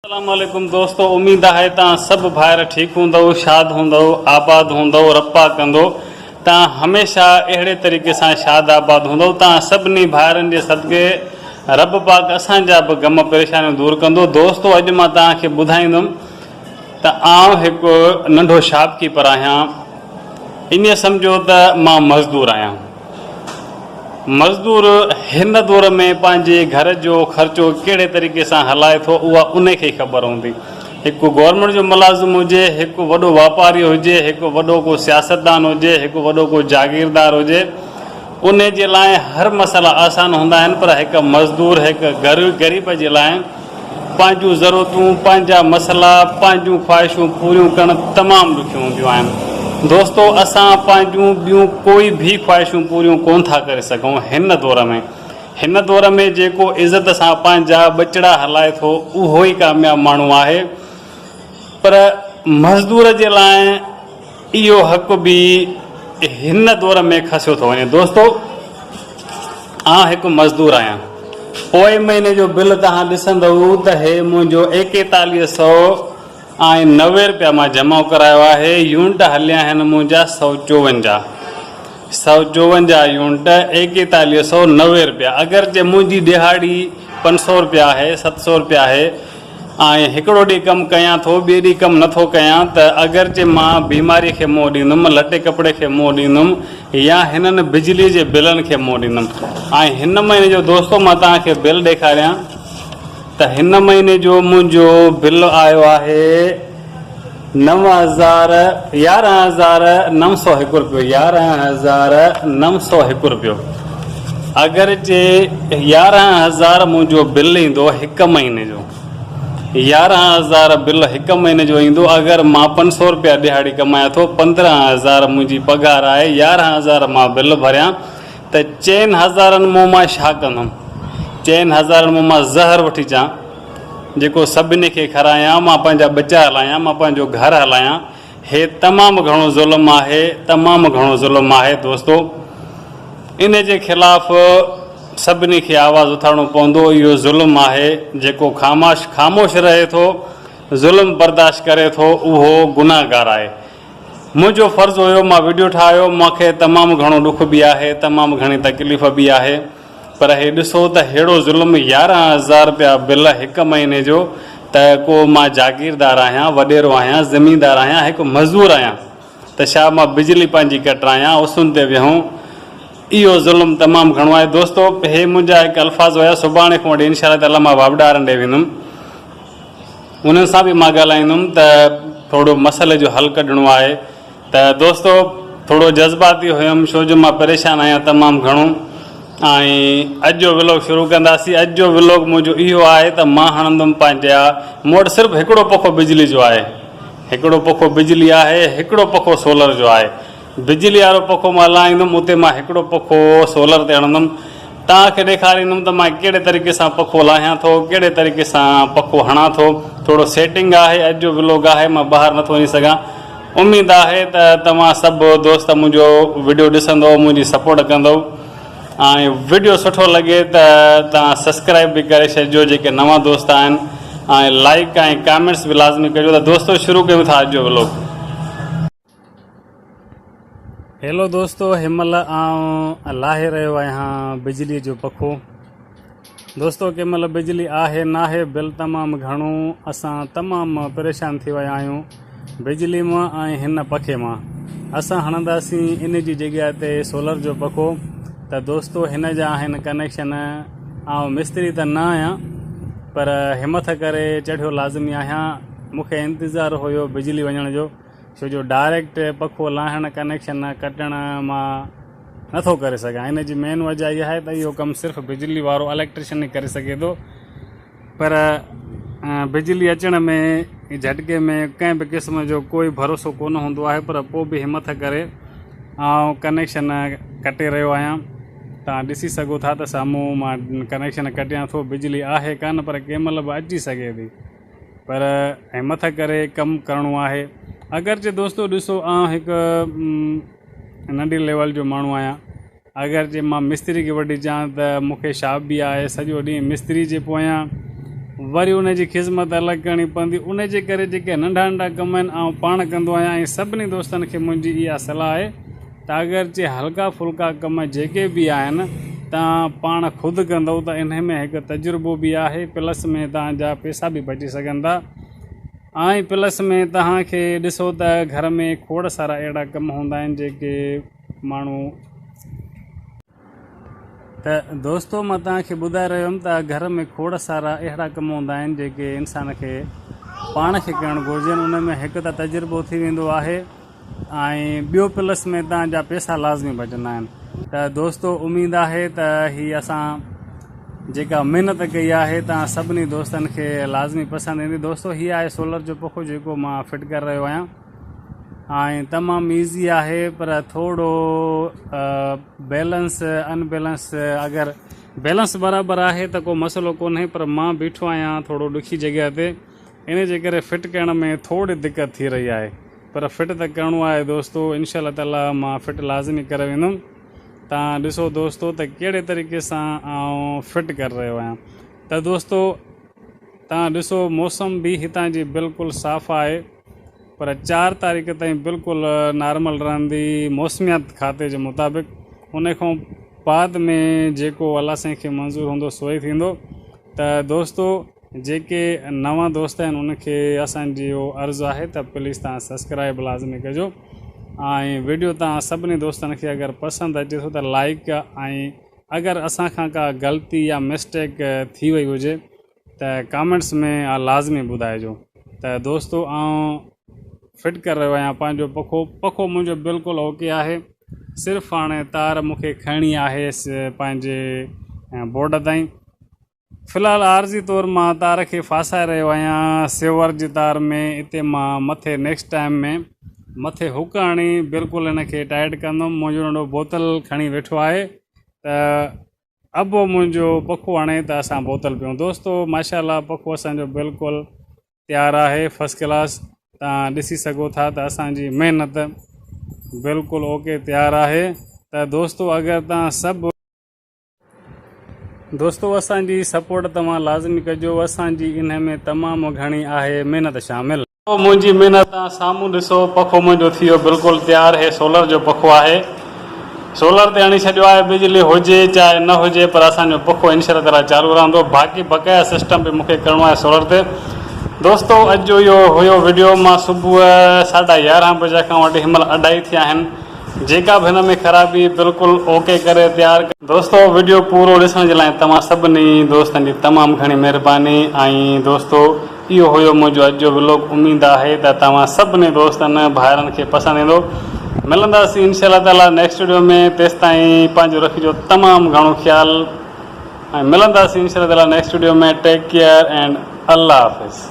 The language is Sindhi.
السلام عليڪم دوستو اميد آهي توهان سڀ ڀائر ٺيڪ هوندؤ شاد هوندؤ آباد هوندؤ رب پاڪ ڪندو توهان هميشه اهڙي طريقي سان شاد آباد هوندؤ توهان سڀني ڀائرن جي صدقي رب پاڪ اسان جا به غم پريشانيون دور ڪندو دوستو اڄ مان توهان کي ٻڌائيندم ته آئون هڪ ننڍو شاپ ڪيپر آهيان ائين سمجهو ته مان مزدور آهيان. مزدور هن دور ۾ پنهنجي گهر جو خرچو ڪهڙي طريقي سان هلائي ٿو اها ان کي ئي خبر هوندي. هڪ گورنمينٽ جو ملازم هجي، هڪ وڏو واپاري هجي، هڪ وڏو ڪو سياستدان هجي، هڪ وڏو ڪو جاگيردار هجي ان جي لاء هر مسئلا آسان هوندا آهن پر هڪ مزدور هڪ غريب جي لاء پنهنجون ضرورتون، پنهنجا مسئلا، پنهنجون خواهشون پوريون ڪرڻ تمام ڏکيون هونديون آهن. دوستو اسان پنهنجون ٻيون ڪوئي به خواهشون پوريون ڪونه ٿا ڪري سگهون هن دور ۾. هن دور ۾ جيڪو عزت سان پنهنجا ٻچڙا هلائي ٿو اهو ئي ڪامياب ماڻهو آهي پر مزدور جي لاء اهو حق به هن دور ۾ کسيو ٿو وڃي. دوستو آئون هڪ مزدور آهيان. پوئين مهيني جو بل توهان ڏسندؤ ته هي منهنجو ايڪيتاليهه سئو ۽ 90 رپيا مان جمع ڪرايو آهي. يونٽ هليا آهن منهنجا 154. 154 يونٽ ايڪيتاليهه سئو 90 رپيا. اگرچه منهنجي ڏهاڙي 500 رپيا آهي، 700 رپيا آهي. آء هڪڙو ڏينهن ڪم ڪيان ٿو، ٻئي ڏينهن ڪم نه ٿو ڪيان ته اگرچه مان بيماريء کي منهن ڏيندم، لٽي ڪپڙي کي منهن ڏيندم يا هنن بجليء جي بلن کي منهن ڏيندم. ۽ هن مهيني جو دوستو مان توهان کي بل ڏيکاريان ته هن مهيني جو منهنجو بل آيو آهي 9000 11901 روپيو، 11901 روپيو. اگرچه 11000 منهنجو بل ايندو هڪ مهيني جو، 11000 بل هڪ مهيني جو ايندو، اگر مان 500 روپيا ڏهاڙي ڪمايان ٿو، 15000 منهنجي پگهار آهي، 11000 مان بل ڀريان ته چئن هزارن مون مان ڇا ڪندم؟ چئن هزارن مون مان زهر وٺي اچان. جيڪو سڀني کي کارايان، مان پنهنجا ٻچا هلايان، مان پنهنجو گهر هلايان، هي تمام گهڻو ظلم آهي، تمام گهڻو ظلم آهي دوستو ان جي خلاف سڀني کي آواز اٿارڻو پوندو، اهو ظلم آهي، جيڪو خاماش خاموش رهي ٿو، ظلم برداشت ڪري ٿو، اهو گنهگار آهي. منهنجو فرض هيو مان وڊيو ٺاهيو، مان کي تمام گهڻو ڏک به آهي، تمام گهڻي تڪليف به آهي. پر هي ڏسو ته ههڙو ظلم 11000 رپيا بل هڪ مهيني جو ته ڪو مان جاگيردار آهيان وڏيرو آهيان زميندار آهيان هڪ مزور آهيان ته ڇا مان بجلي پنهنجي ڪٽرايان اسن تي ويهون اهو ظلم تمام گهڻو آهي دوستو هي منهنجا هڪ الفاظ هيا سڀاڻي کان وٺي انشاء الله تعالي مان واپڊا وارن ڏي ويندم انهن سان به مان ڳالهائيندم ته ٿورو مسئلي جو حل ڪڍڻو آهي ته دوستو ٿورو جذباتي هيم ڇو جو مان پريشان آهيان تمام گهڻو ۽ اڄ جو ولاگ شروع ڪنداسين اڄ جو ولاگ منهنجو اهو آهي ته مان هڻندم پنهنجا مون وٽ صرف هڪڙو پکو بجلي جو آهي هڪڙو پکو بجلي آهي هڪڙو پکو سولر جو آهي بجلي وارو پکو مان لاهيندم اتي مان هڪڙو پکو سولر تي هڻندم توهان کي ڏيکاريندم ته مان ڪهڙي طريقي سان پکو لاهيان ٿو ڪهڙي طريقي سان پکو هڻان ٿو ٿورو سيٽنگ آهي اڄ جو ولاگ آهي مان ٻاهر نٿو وڃي سگهان اميد آهي ته توهان سڀ دوست منهنجو وڊيو ڏسندو منهنجي سپورٽ ڪندو ۽ وڊيو سٺو لڳي ته توهان سبسڪرائب به ڪري ڇڏجو جيڪي نوان دوست آهن ۽ لائڪ ۽ ڪامينٽس به لازمي ڪجو ته دوستو شروع ڪيون ٿا اڄ جو ولاگ. هيلو دوستو هن مهل آئون لاهي رهيو آهيان بجلي جو پکو دوستو ڪنهن مهل بجلي آهي ناهي بل تمام گهڻو اسان تمام پريشان ٿي ويا آهيون بجلي مان ۽ هن پکي مان اسان هڻنداسين ان جي جڳهه تي سولر جو پکو ته دوستو هن جا آهن ڪنيڪشن آئون مستري ته نه آهيان پر همٿ ڪري چڙهيو لازمي آهيان مونکي انتظار هيو بجلي وڃڻ جو ڇو جو ڊائريڪٽ پکو لاهڻ ڪنيڪشن ڪٽڻ مان نٿو ڪري سگهان ان جي مين وجه اها آهي ته اهو ڪم صرف بجلي وارو اليڪٽريشن ئي ڪري سگهي ٿو پر بجلي اچڻ ۾ جهٽڪي ۾ ڪنهن به قسم جو ڪوئي ڀروسو ڪونه هوندو آهي پر پوء به همٿ ڪري آئون ڪنيڪشن ڪٽي رهيو آهيان تان ڏسي سگهو ٿا ته سامهون مان ڪنيڪشن ڪٽيان ٿو بجلي آهي ڪانه پر ڪنهن مهل به اچي سگهي ٿي پر همٿ ڪري ڪم ڪرڻو آهي اگرچه دوستو ڏسو آئون هڪ ننڍي ليول جو ماڻهو آهيان اگرچه مان مستري کي وٺي اچان ته مون کي شاپ به آهي سڄو ڏينهن مستري جي پويان وري ان جي خذمت الڳ ڪرڻي پوندي ان جي ڪري جيڪي ننڍا ننڍا ڪم آهن آئون پاڻ ڪندو آهيان ۽ سڀني دوستن کي منهنجي اها صلاح آهي ته اگرچه هلڪا ڦلڪا ڪم جيڪي به آهن توهان پاڻ خود ڪندو ته انهي ۾ هڪ تجربو به آهي پلس ۾ توهان جا پئسا به بچي سگهن ٿا ۽ پلس ۾ توهان کي ڏسو ته گهر ۾ کوڙ سارا اهڙا ڪم هوندا آهن جيڪي ماڻهو ته دوستو مان توهان کي ٻڌائي رهيو هيم ته گهر ۾ کوڙ سارا اهڙا ڪم هوندا آهن جيڪي انسان کي پاڻ کي ڪرڻ گهرجن ان ۾ هڪ ته تجربو ٿي ويندو آهي ۽ ٻيو پلس ۾ توهان جا پيسا لازمي بچندا آهن ته دوستو اميد آهي ته هي اسان جيڪا محنت ڪئي آهي توهان سڀني دوستن کي لازمي پسند ايندي دوستو هي آهي سولر جو پکو جيڪو مان فٽ ڪري رهيو آهيان ۽ تمام ايزي آهي پر ٿورو بيلنس ان بيلنس اگر بيلنس برابر آهي ته ڪو مسئلو ڪونهي پر مان بيٺو آهيان ٿورو ڏکي جڳهه تي ان جي ڪري فٽ ڪرڻ ۾ ٿوري دقت ٿي رهي آهي پر فٽ ته ڪرڻو آهي دوستو انشاء الله تعالي مان فٽ لازمي ڪري ويندم تان ڏسو دوستو ته ڪهڙي طريقي سان آئون فٽ ڪري رهيو آهيان ته دوستو تان ڏسو موسم به هتان جي بلڪل صاف آهي پر چار تاريخ تائين بلڪل نارمل رهندي موسميات کاتي جي مطابق ان کان بعد ۾ جيڪو الله سائين کي منظور هوندو سو ئي ٿيندو ته دوستو جيڪي نوان دوست آهن ان کي اسان جي اهو عرض آهي ته پليز تان سبسڪرائب لازمي ڪجو ۽ ويڊيو تان سڀني دوستن کي اگر پسند اچي ٿو ته لائڪ ۽ اگر اسان کان ڪا غلطي يا مسٽيڪ ٿي وئي هجي ته ڪامينٽس ۾ لازمي ٻڌائجو ته دوستو آئون فٽ ڪري رهيو آهيان پنهنجو پکو پکو منهنجو بلڪل اوڪي آهي صرف هاڻي تار مونکي کڻڻي آهي پنهنجي بورڊ تائين في الحال عارضي طور مان تار کي ڦاسائي رهيو آهيان سيور جي تار ۾ اتي مان مٿي نيڪسٽ ٽائيم ۾ مٿي هڪ هڻي بلڪل ان کي ٽائيٽ ڪندم منهنجو ننڍو بوتل کڻي ويٺو آهي ته ابو منهنجو پکو هڻي ته اسان بوتل پيون دوستو ماشاء الله پکو اسان جو بلڪل تيار آهي فرسٽ ڪلاس تان ڏسي سگهو ٿا ته اسان جي محنت بلڪل اوڪي تيار آهي ته دوستو اگر تان سڀ دوستو اسان جي سپورٽ توهان لازمي ڪجو اسان جي انهي ۾ تمام گهڻي آهي محنت شامل. منهنجي محنت تان سامهون ڏسو پکو منهنجو ٿي ويو بلڪل تيار هي سولر جو پکو آهي سولر تي هڻي ڇڏيو آهي بجلي هجي چاهي نه هجي پر اسان جو پکو انشاء الله تعالي چالو رهندو باقي بقايا سسٽم به مونکي ڪرڻو آهي سولر تي دوستو اڄ جو اهو هيو وڊيو مان صبح ساڍا يارهن بجي کان وٺي هن مهل اڍائي ٿيا آهن جيڪا به هن ۾ خرابي بلڪل اوڪي ڪري تيار دوستو وڊيو پورو ڏسڻ جي لاء توهان سڀني دوستن جي تمام گهڻي مهرباني ۽ دوستو اهو هيو منهنجو اڄ جو ولوگ اميد آهي ته توهان سڀني دوستن ڀائرن کي پسند ايندو ملنداسين انشاء الله تعالي نيڪسٽ وڊيو ۾ تيستائين پنهنجو رکجو تمام گهڻو خيال ۽ ملنداسين انشاء الله تعالي next video ۾ take care and الله حافظ.